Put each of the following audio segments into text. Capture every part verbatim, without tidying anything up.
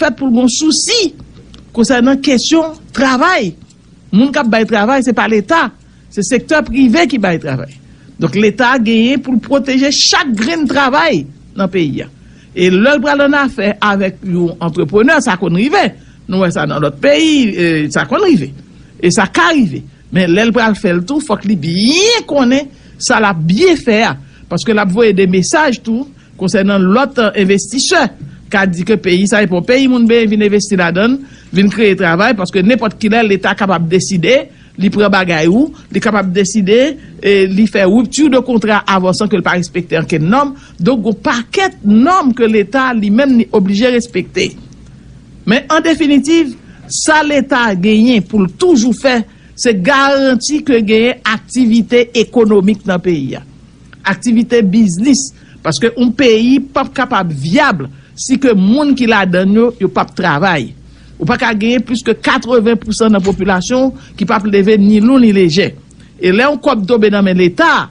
fèt pou l gen sousi konsènan kesyon travay. Moun k ap bay travay, se pa Leta, se sektè prive ki bay travay. Donk, Leta genyen pou l pwoteje chak grenn travay nan peyi a. E lè l pral ann afè avèk yon antreprenè, sa konn rive. Nou wè sa nan lòt peyi, e, sa konn rive. E sa ka rive. Men lè l pral fè l tou, fòk li byen konnen sa l ap byen fè a. Paske l ap voye de mesaj tou konsènan lòt, e, envestisè ka di ke peyi sa e pa yon peyi moun benyen vin envesti ladan l, vin kreye travay, paske nenpòt kilè Leta kapab deside, li pran bagay ou, li kapab deside, e, li fè ripti de kontra avan san ke l pa respekte ankenn nòm. Donk, gon pakèt nòm ke Leta li menm li oblije respekte. Men an definitiv, sa Leta genyen pou l toujou fè, se garanti ke genyen aktivite ekonomik nan peyi a. Aktivite biznis. Paske yon peyi p ap kapab vyab si ke moun ki ladan l yo, yo p ap travay. Ou pa ka genyen plis ke katreven pousan nan popilasyon ki p ap leve ni lou ni lejè. E lè yon kòb tonbe nan men Leta,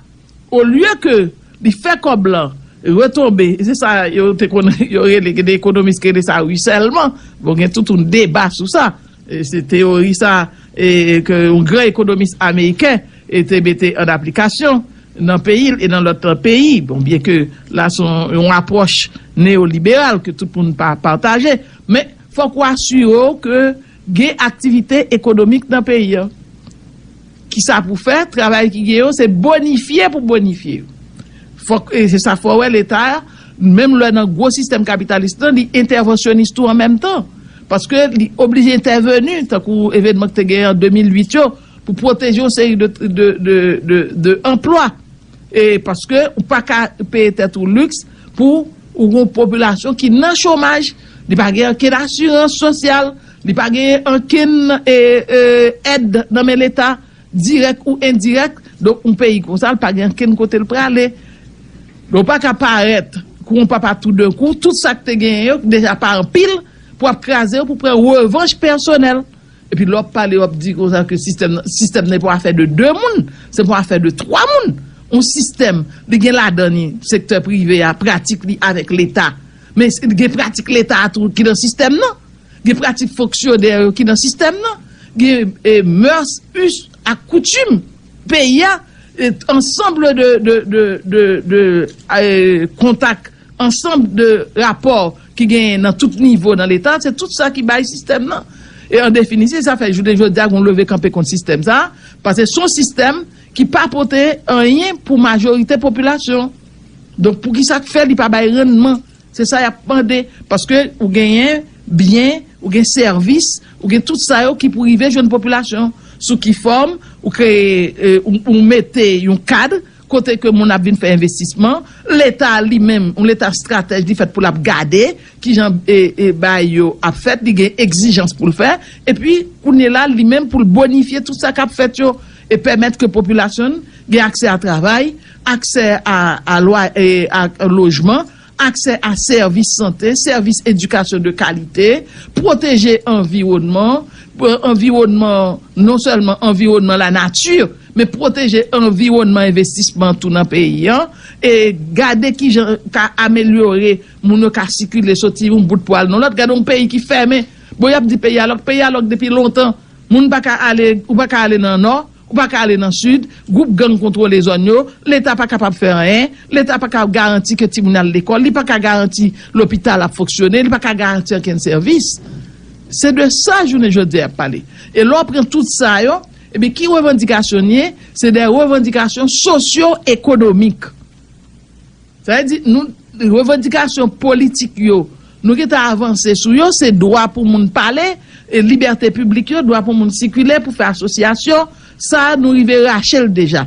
olye ke li fè kòb lan retonbe, se sa yo te konn yo rele, gen de ekonomis ki rele sa ruissellement. Bon, gen tout yon deba sou sa. E se teyori sa, e, ke yon gran ekonomis ameriken e te mete an aplikasyon nan peyi l e nan lòt peyi. Bon, byen ke la se yon, yon apwòch neyoliberal ke tout moun pa pataje, men fòk ou asire w ke gen aktivite ekonomik nan peyi an. Kisa pou fè? Travay ki gen yo, se bonifye pou bonifye yo. Fòk, e se sa fò wè Leta a, menm lè nan gwo sistèm kapitalis lan, li entèvansyonis tou an menm tan. Paske li oblije entèveni, tankou evènman ki te gen an de mil uit yo, pou pwoteje yon seri de, de, de, de, de anplwa. E paske ou pa ka peye tèt ou liks pou ou gon popilasyon ki nan chomaj, li pa gen ankenn asirans sosyal, li pa gen ankenn, e, e, èd nan men Leta, dirèk ou endirèk. Donk, yon peyi konsa, li pa gen ankenn kote l prale. Donk, ou pa ka parèt kou yon papa toudenkou, tout sa k te genyen yo, ki deja pa anpil, pou ap kraze yo, pou pran revanch pèsonèl. Epi lè w ap pale, w ap di konsa ke sistèm nan, sistèm nan pa afè de de moun, se pa afè de twa moun. Yon sistèm, li gen ladan li sektè prive a, pratik li avèk Leta. Men s- gen pratik Leta a tou ki nan sistèm nan. Gen pratik fonksyonè yo ki nan sistèm nan. Gen, e, mœurs, us ak koutim peyi a, e, ansanm de, de, de, de, de, e, kontak, ansanm de rapò ki genyen nan tout nivo nan Leta, se tout sa ki bay sistèm nan. E an definitif, sa fè jounen jodi a, gon leve kanpe kont sistèm sa, paske se yon sistèm ki pa pote anyen pou majorite popilasyon. Donk, poukisa k fè li pa bay rannman? Se sa y ap mande, paske ou genyen byen, ou gen sèvis, ou gen tout sa yo ki pou rive jwenn popilasyon. Sou ki fòm ou kreye, e, ou, ou mete yon kad kote ke moun ap vin fè envestisman, Leta li menm, yon Leta stratèj, li fèt pou l ap gade kijan, e, e, bagay yo ap fèt, li gen egzijans pou l fè, epi kounye la, li menm pou l bonifye tout sa k ap fèt yo, e pèmèt ke popilasyon n gen aksè a travay, aksè a, a lwa, e, a lojman, aksè a sèvis sante, sèvis edikasyon de kalite, pwoteje anviwònman, pwo- anviwònman, non sèlman anviwònman lanati, men pwoteje anviwònman envestisman tou nan peyi an, e gade kijan ka amelyore moun yo ka sikile soti yon bout pou al nan lòt. Gade yon peyi ki fèmen. Bon, y ap di peyi a lòk, peyi a lòk depi lontan. Moun pa ka ale, ou pa ka ale nan nò, ou pa ka ale nan sid, gwoup gang kontwole zòn yo, Leta pa kapab fè anyen, Leta pa ka garanti ke timoun al lekòl, li pa ka garanti lopital ap fonksyone, li pa ka garanti ankenn sèvis. Se de sa jounen jodi a y ap pale. E lè w pran tout sa yo, ebyen ki revandikasyon n ye? Se de revandikasyon sosyo-ekonomik. Sa vle di, nou, revandikasyon politik yo, nou gentan avanse sou yo, se dwa pou moun pale, e libète piblik yo, dwa pou moun sikile, pou fè asosyasyon, sa a, nou rive rache l deja.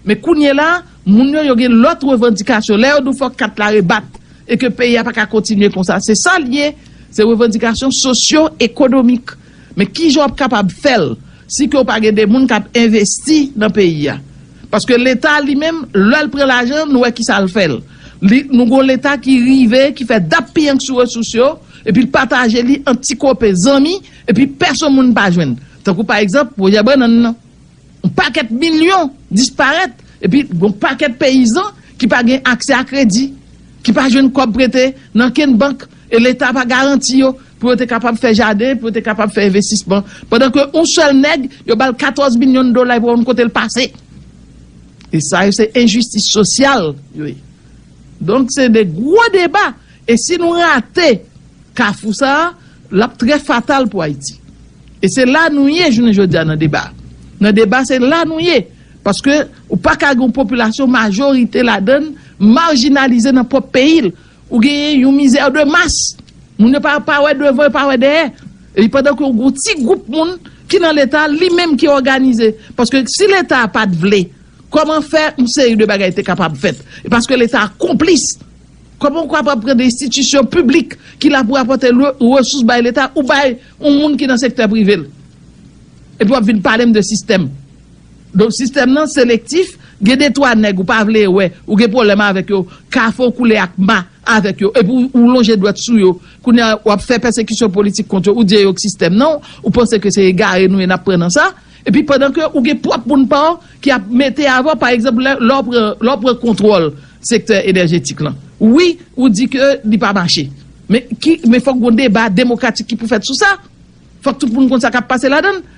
Men kounye la, moun yo, yo gen lòt revandikasyon. Lè yo di w fòk kat la rebat, e ke peyi a pa ka kontinye konsa, se sa l ye, se revandikasyon sosyo-ekonomik. Men kijan w ap kapab fè l si ke w pa gen de moun k ap envesti nan peyi a? Paske Leta li menm, lè l pran lajan, nou wè kisa l fè l. Li, nou gon Leta ki rive, ki fè dap piyank sou resous yo, epi l pataje li ant ti kope zanmi, epi pèsonn moun pa jwenn. Tankou pa egzanp, pwojè bannann nan. Yon pakèt milyon disparèt, epi gon pakèt peyizan ki pa gen aksè a kredi, ki pa jwenn kòb prete nan kenn bank, e Leta pa garanti yo. pou yo te kapab fè jaden, pou yo te kapab fè envestisman. Pandan ke yon sèl nèg, yo ba l katòz milyon dola, pou yon kote l pase. E sa yo se enjistis sosyal yo ye. Donk, se de gwo deba. E si nou rate Kafou sa a, l ap trè fatal pou Ayiti. E se la nou ye jounen jodi a nan deba. Nan deba, se la nou ye. Paske ou pa ka gen yon popilasyon majorite ladan l majinalize nan pwòp peyi l. Ou genyen yon mizè de mas. Moun yo pa, pa wè devan, yo pa wè dèyè. E pandan ke yon ti gwoup moun ki nan Leta, li menm ki òganize. Paske si Leta a pa t vle, kòman fè yon seri de bagay te kapab fèt? E paske Leta a konplis. Kòman ou kapab pran de enstitisyon piblik ki la pou apòte le, resous bay Leta, ou bay yon moun ki nan sektè prive l? Epi w ap vin pale m de sistèm. Donk, sistèm nan selektif, gen de twa nèg ou pa vle wè, ou gen pwoblèm avèk yo, ka fè w koule ak ma avèk yo, epi w, ou lonje dwèt sou yo. Kounye a, w ap fè pèsekisyon politik kont yo, ou di yo k sistèm nan, ou panse ke se egare nou ye n ap pran nan sa. Epi pandan ke ou gen pwòp moun pa w ki ap mete avè w, pa egzanp, lè, lè w pran, lè w pran kontwòl sektè enèjetik lan. Wi, ou di ke li pa mache. Men ki, men fòk gon deba demokratik ki pou fèt sou sa. Fòk tout moun konn sa k ap pase ladan l.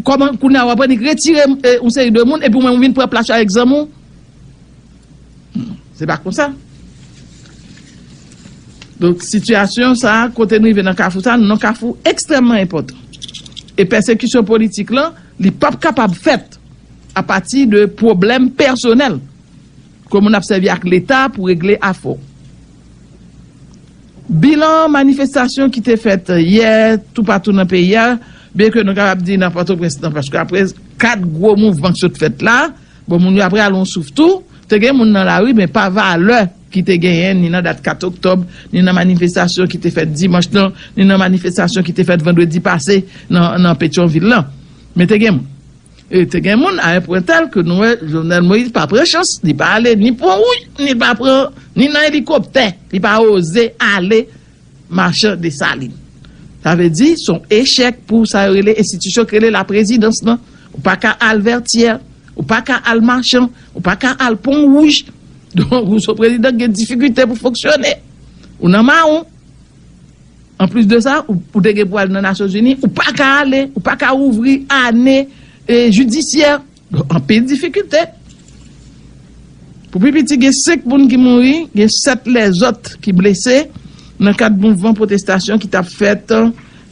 Kòman kounye a w ap annik retire, eh, yon seri de moun, epi w menm ou vin pran plas avèk zanmi w? Hmm, se pa konsa. Donk, sitiyasyon sa a, kote n rive nan kafou sa a, nou nan kafou ekstrèmman enpòtan. E pèsekisyon politik lan, li p ap kapab fèt apati de pwoblèm pèsonèl. Kòman n ap sèvi ak Leta pou regle afè w. Bilan manifestasyon ki te fèt yè toupatou nan peyi a, byenke nou kapab di nan Pòtoprens nan, paske apre kat gwo mouvman ki sot fèt la, bon, moun yo apre al yon souf tou, te gen moun nan lari, men pa valè ki te genyen, ni nan dat kat oktòb, ni nan manifestasyon ki te fèt dimanch lan, ni nan manifestasyon ki te fèt vandredi pase nan, nan Petyonvil lan. Men te gen moun. E te gen moun a yon pwen tèl ke nou wè Jovenel Moïse pa pran chans, li pa ale ni Pon Wouj, ni pa pran, ni nan elikoptè, li pa oze ale Machan Desalin. Sa vle di, se yon echèk pou sa yo rele enstitisyon ki rele laprezidans lan. Ou pa ka al Vètyè, ou pa ka al Machan, ou pa ka al Pon Wouj. Donk, ou se yon prezidan ki gen difikilte pou fonksyone. Ou nan mawon. Anplis de sa, ou, ou te gen pou al nan Nasyonzini, ou pa ka ale, ou pa ka ouvri ane, e, jidisyè. Anpil difikilte. Pou pi piti, gen senk moun ki mouri, gen sèt lèzòt ki blese nan kad mouvman pwotestasyon ki t ap fèt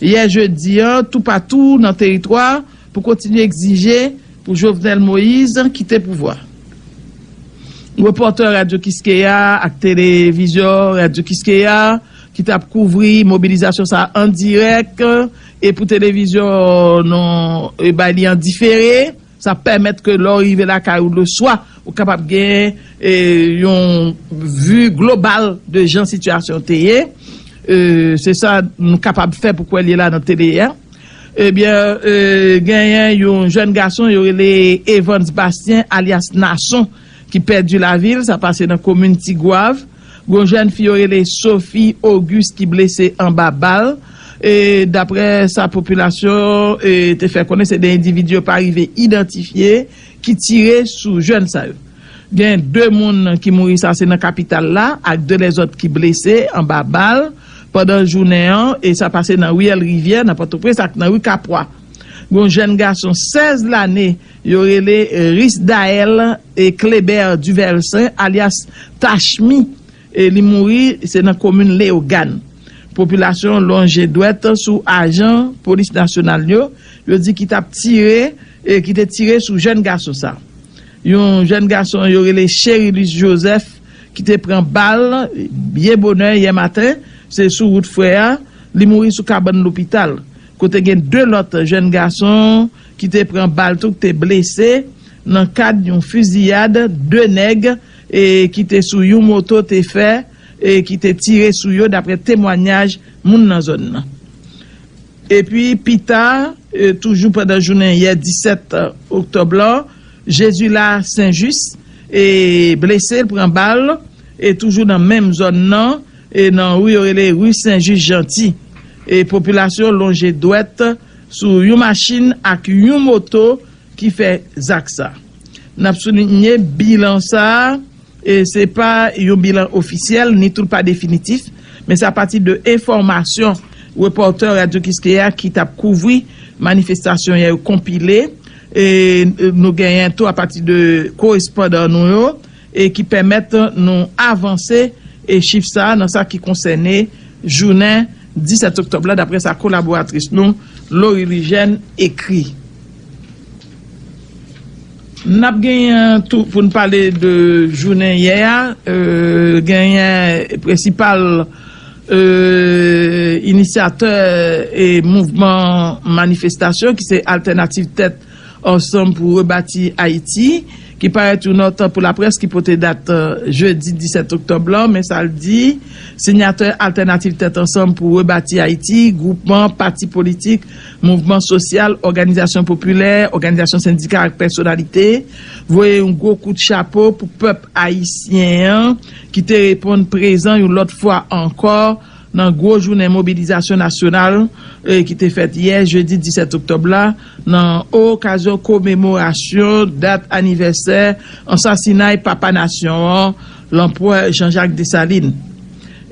yè jedi an toupatou nan teritwa pou kontinye egzije pou Jovenel Moïse kite pouvwa. Repòtè Radyo Kiskeya ak televizyon Radyo Kiskeya ki t ap kouvri mobilizasyon sa a an dirèk, e pou televizyon nou, e, bay li an difere. Sa pèmèt ke lè w rive lakay ou leswa, ou kapab gen, e, yon vi global de jan sitiyasyon te ye. E, se sa nou kapab fè pou kwè l ye la nan tele a. Ebyen, e, genyen yon jèn gason, yo rele Evans Bastien, alyas Nason, ki pèdi lavi l. Sa pase nan komin Tigwav. Gon jèn fi yo rele Sophie Auguste ki blese anba bal. E daprè sa popilasyon, e, te fè konnen, se de endividi yo pa rive idantifye ki tire sou jèn sa yo. Gen de moun ki mouri, sa se nan kapital la, ak de lèzòt ki blese anba bal pandan jounen an, e sa pase nan riyèl Rivyè, nan Pòtoprens, ak nan ri Kapwa. Gon jèn gason sèz lane, yo rele, e, Risdaël, e, Kléber Duvelsen, alyas Tachmi, e li mouri, se nan komin Leyogàn. Popilasyon lonje dwèt sou ajan polis nasyonal yo, yo di ki t ap tire, e ki te tire sou jèn gason sa. Yon jèn gason yo rele Cherilus Joseph, ki te pran bal byen bonè yè maten, se sou wout Frè a, li mouri sou kabann lopital. Kote gen de lòt jèn gason ki te pran bal tou, ki te blese nan kad yon fiziyad de nèg, e, ki te sou yon moto te fè, e, ki te tire sou yo, daprè temwanyaj moun nan zòn nan. Epi pita, e, toujou pandan jounen yè disèt oktòb la, Jezila Senjis, e, blese, l pran bal, e toujou nan menm zòn nan, e nan ri yo rele ri Senjis Janti. E popilasyon lonje dwèt sou yon machin ak yon moto ki fè zak sa. N ap soulinye bilan sa a, e se pa yon bilan ofisyèl, ni tou l pa definitif, men se apati de enfòmasyon Repòtè Radyo Kiskeya ki t ap kouvri manifestasyon yè yo konpile, e nou genyen tou apati de korespondan nou yo, e ki pèmèt nou avanse e chif sa a nan sa ki konsène jounen disèt oktòb la, dapre sa kolaboratris nou, Laurie Ligène, ekri. N ap genyen tou, pou n pale de jounen yè a, euh, genyen prensipal euh, inisyatè e mouvman manifestasyon ki se Altènativ Tèt Ansanm pou Rebati Ayiti, ki parèt yon nòt pou laprès ki pote dat euh, jedi disèt oktòb la, men sa l di, sinyatè Altènativ Tèt Ansanm pou Rebati Ayiti, gwoupman, pati politik, mouvman sosyal, òganizasyon popilè, òganizasyon sendika ak pèsonalite, voye yon gwo kout chapo pou pèp ayisyen an ki te reponn prezan yon lòt fwa ankò nan gwo jounen mobilizasyon nasyonal, eh, ki te fèt yè, jedi disèt oktòb la, nan okazyon komemorasyon dat anivèsè ansasinay papa nasyon an, Lanprè Jean-Jacques Dessalines.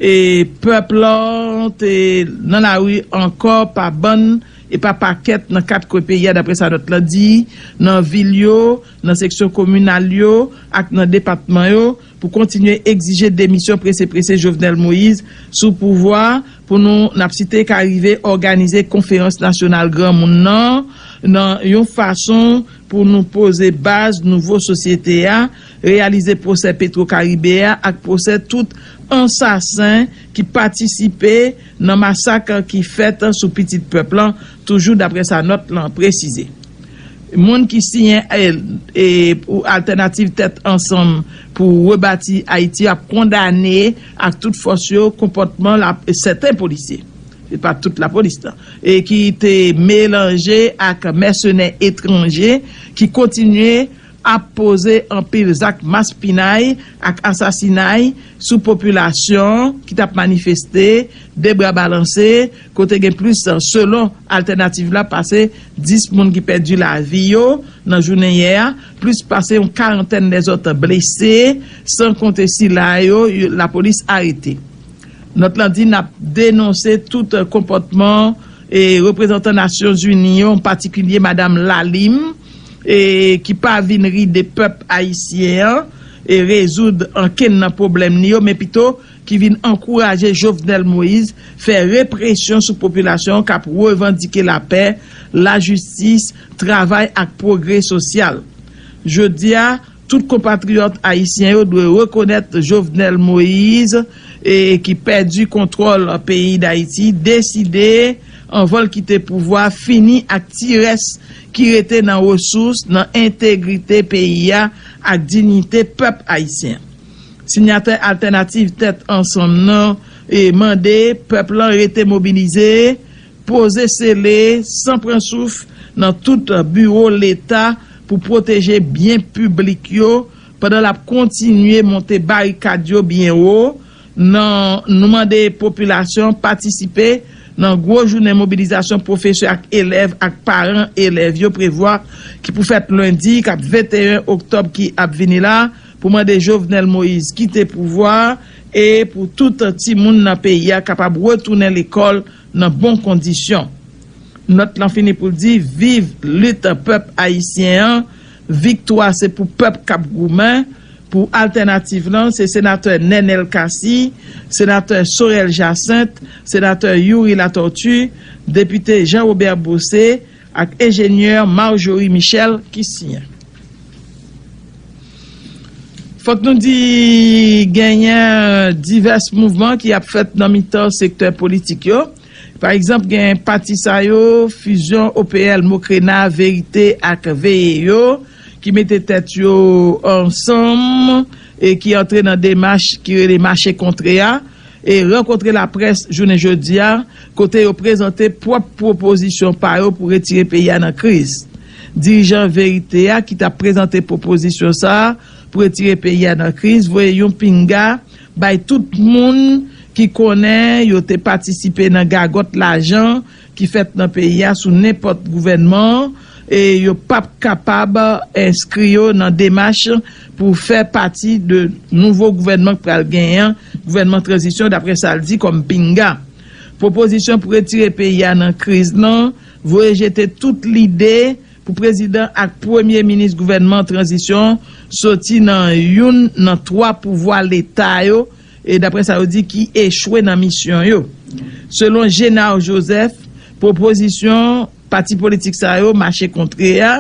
E pèp lan te nan lari ankò pa bann e pa pakèt nan kat kwen peyi a, dapre sa nòt lan di, nan vil yo, nan seksyon kominal yo ak nan depatman yo, pou kontinye egzije demisyon prese prese Jovenel Moïse sou pouvwa, pou nou n ap site, ka rive òganize konferans nasyonal granmoun nan, nan yon fason pou nou poze baz nouvo sosyete a, reyalize pwosè Petwo Karibe a ak pwosè tout ansasen ki patisipe nan masak ki fèt sou pitit pèp lan, toujou dapre sa nòt lan presize. Moun ki siyen, eh, eh, pou Altènativ Tèt Ansanm pou Rebati Ayiti ap kondane ak tout fòs yo konpòtman la, sèten polisye, se pa tout lapolis lan, e ki te melanje ak mèsenè etranje ki kontinye ap poze anpil zak maspinay ak asasinay sou popilasyon ki t ap manifeste, de bra balanse, kote gen plis, selon Altènativ la, pase dis moun ki pèdi lavi yo nan jounen yè a, plis pase yon karantèn dèzòt blese, san konte sila yo, yo, lapolis arete. Nòt lan di n ap denonse tout konpòtman e reprezantan Nasyonzini yo, an patikilye Madam Lalim, e ki pa vin ride pèp ayisyen an e rezoud ankenn nan pwoblèm li yo, men pito ki vin ankouraje Jovenel Moïse fè represyon sou popilasyon an k ap revandike lapè, lajistis, travay ak pwogrè sosyal. Jodi a, tout konpatriyòt ayisyen yo dwe rekonèt Jovenel Moïse, e, ki pèdi kontwòl peyi Dayiti, deside, anvan l kite pouvwa, fini ak ti rès ki rete nan resous, nan entegrite peyi a ak diyite pèp ayisyen. Sinyatè Altènativ Tèt Ansanm nan, e, mande pèp lan rete mobilize, poze sele, san pran souf, nan tout biwo Leta pou pwoteje byen piblik yo, pandan l ap kontinye monte barikad yo byen wo. Nan, nou mande popilasyon patisipe nan gwo jounen mobilizasyon pwofesè ak elèv ak paran elèv yo prevwa, ki pou fèt lendi k ap venteyen oktòb ki ap vini la, pou mande Jovenel Moïse kite pouvwa a e pou tout timoun nan peyi a kapab retounen lekòl nan bon kondisyon. Nòt lan fini pou l di, viv lit pèp ayisyen an, viktwa se pou pèp k ap goumen. Pou Altènativ lan, se senatè Nenel Cassy, senatè Sorel Jacinthe, senatè Youri Latortue, depite Jean Robert Bossé ak enjenyè Marjorie Michel ki siyen. Fòk nou di genyen divès mouvman ki ap fèt nan mitan sektè politik yo. Pa egzanp, gen pati sa yo, Fusion, O P L, Mokrena, Verite ak Veye yo, ki mete tèt yo ansanm e ki antre nan demach ki rele Mache Kontre a, e rankontre laprès jounen jodi a, kote yo prezante pwòp pwopozisyon pa yo pou retire peyi a nan kriz. Dirijan Verite a ki t ap prezante pwopozisyon sa a pou retire peyi a nan kriz voye yon pinga bay tout moun ki konnen yo te patisipe nan gagòt lajan ki fèt nan peyi a sou nenpòt gouvènman, e yo p ap kapab enskri yo nan demach pou fè pati de nouvo gouvènman k pral genyen an, gouvènman tranzisyon, dapre sa l di kòm pinga. Pwopozisyon pou retire peyi a nan kriz lan voye jete tout lide pou prezidan ak premye minis gouvènman tranzisyon soti nan youn nan twa pouvwa leta yo, e daprè sa yo di, ki echwe nan misyon yo. Selon Genard Joseph, pwopozisyon pati politik sa yo mache kontre a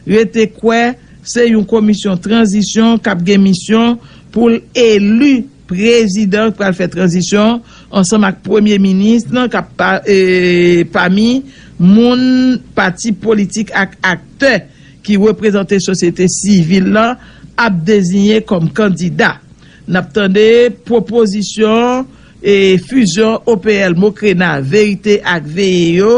rete kwè se yon komisyon tranzisyon k ap gen misyon pou l eli prezidan k pral fè tranzisyon ansanm ak premye minis lan k ap pa, e, pami moun, pati politik ak aktè ki reprezante sosyete sivil lan ap deziye kòm kandida. N ap tande pwopozisyon e fizyon O P L, Mokrena, Verite ak Veye yo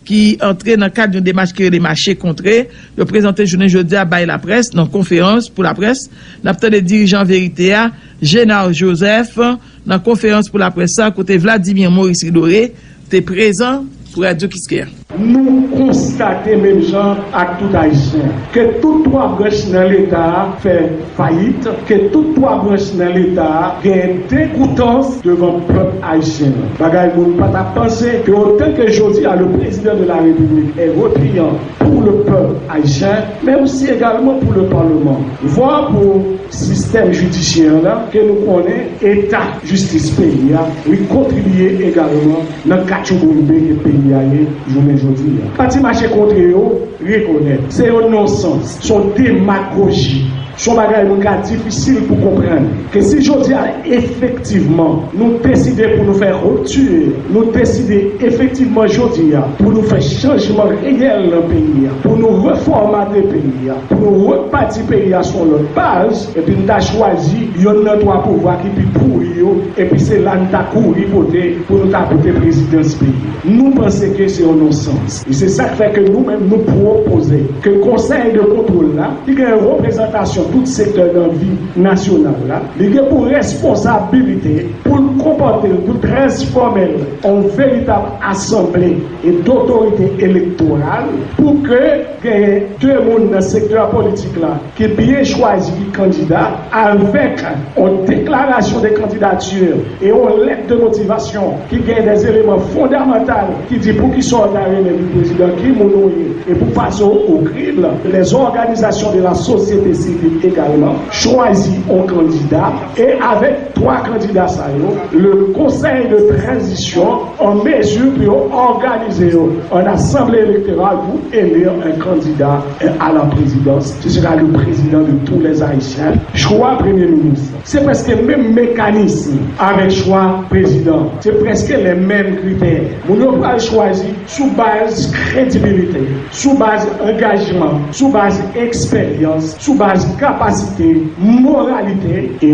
ki antre nan kad yon demach ki rele mache kontre. Yo prezante jounen jodi a bay laprès nan konferans pou laprès. N ap tande dirijan Verite a, Genard Joseph, nan konferans pou laprès sa kote Vladimir Maurice Ridoré te prezan pou Radyo Kiskeya. Nou konstate menm jan ak tout Ayisyen ke tout twa branch nan Leta a fè fayit, ke tout twa branch nan Leta a gen degoutans devan pèp ayisyen an. Bagay moun pa t ap panse ke otan ke jodi a le président de la République est repliant pour le peuple haïtien, mais aussi également pour le Parlement, voire pour sistèm jidisyè an la, ke nou konnen eta jistis peyi a, li kontribye egalman nan katchouboumbe ke peyi a ye jounen jodi a. Pati mache kontre yo rekonèt se yon nonsans, se yon demagoji, se yon bagay moun ka difisil pou konprann ke si jodi a efektivman nou deside pou nou fè ripti, nou deside efektivman jodi a pou nou fè chanjman reyèl nan peyi a, pou nou refòmate peyi a, pou nou repati peyi a sou yon lòt baz, epi n ta chwazi yonn nan twa pouvwa ki pi pouri yo, epi se la n ta kouri pote pou nou ta pote prezidans peyi a. Nou panse ke se yon nonsans. E se sa k fè ke nou menm nou pwopoze ke Konsèy de Kontwòl la, ki gen reprezantasyon tout sektè nan vi nasyonal la, li gen pou responsabilite pou l konpòte l, pou l transfòme l an veritab asanble e dotorite elektoral, pou ke genyen de moun nan sektè politik la ki byen chwazi kandida avèk yon deklarasyon de kandidati e yon lèt de motivasyon ki gen de eleman fondamantal ki di poukisa w ta renmen vin prezidan, ki moun ou ye, e pou pase w o krib. Les organisations de la société civile également chwazi yon kandida, e avèk twa kandida sa yo, le Conseil de transition an mezi pou yo òganize yo an asanble elektoral pou eli yon kandida a la prezidans. Ce sera le président de tous les Haïtiens. Chwa premye minis, se prèske menm mekanis avèk chwa prezidan. Se prèske les mêmes critères. Moun yo pral chwazi sou baz kredibilite, sou baz angajman, sou baz eksperyans, sou baz kapasite, moralite. E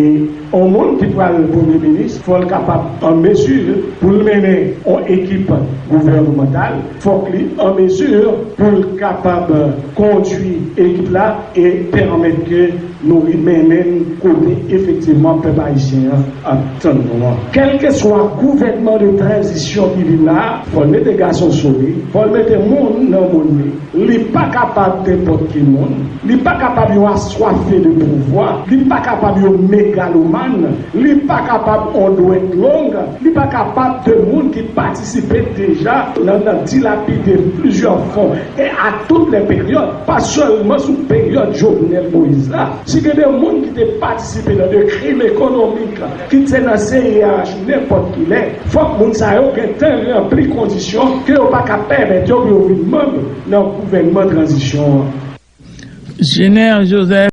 yon moun ki pral premye minis, fò l kapab an mezi pou l mennen yon ekip gouvènemantal, fòk li an mezi pou l kapab kondui ekip la e pèmèt ke nou mennen n kote efektivman pèp ayisyen an ap tann nou an. Kèlkeswa gouvènman de tranzisyon ki vin la, fò l mete gason sou li, fò l mete moun nan moun li. Li pa kapab nenpòt ki moun. Li pa kapab yon aswafe de pouvwa. Li pa kapab yon megalomàn. Li pa kapab yon dwèt long. Li pa kapab de moun ki patisipe deja nan, nan dilapide plizyè fon e a tout lè peryòd, pa sèlman sou peryòd Jovenel Moïse la. Si gen de moun ki te patisipe nan de krim ekonomik, kit se nan C I H ou nenpòt ki lè, fòk moun sa yo gentan ranpli kondisyon ke yo pa ka pèmèt yo pou yo vin manm nan gouvènman tranzisyon an. Gener Joseph.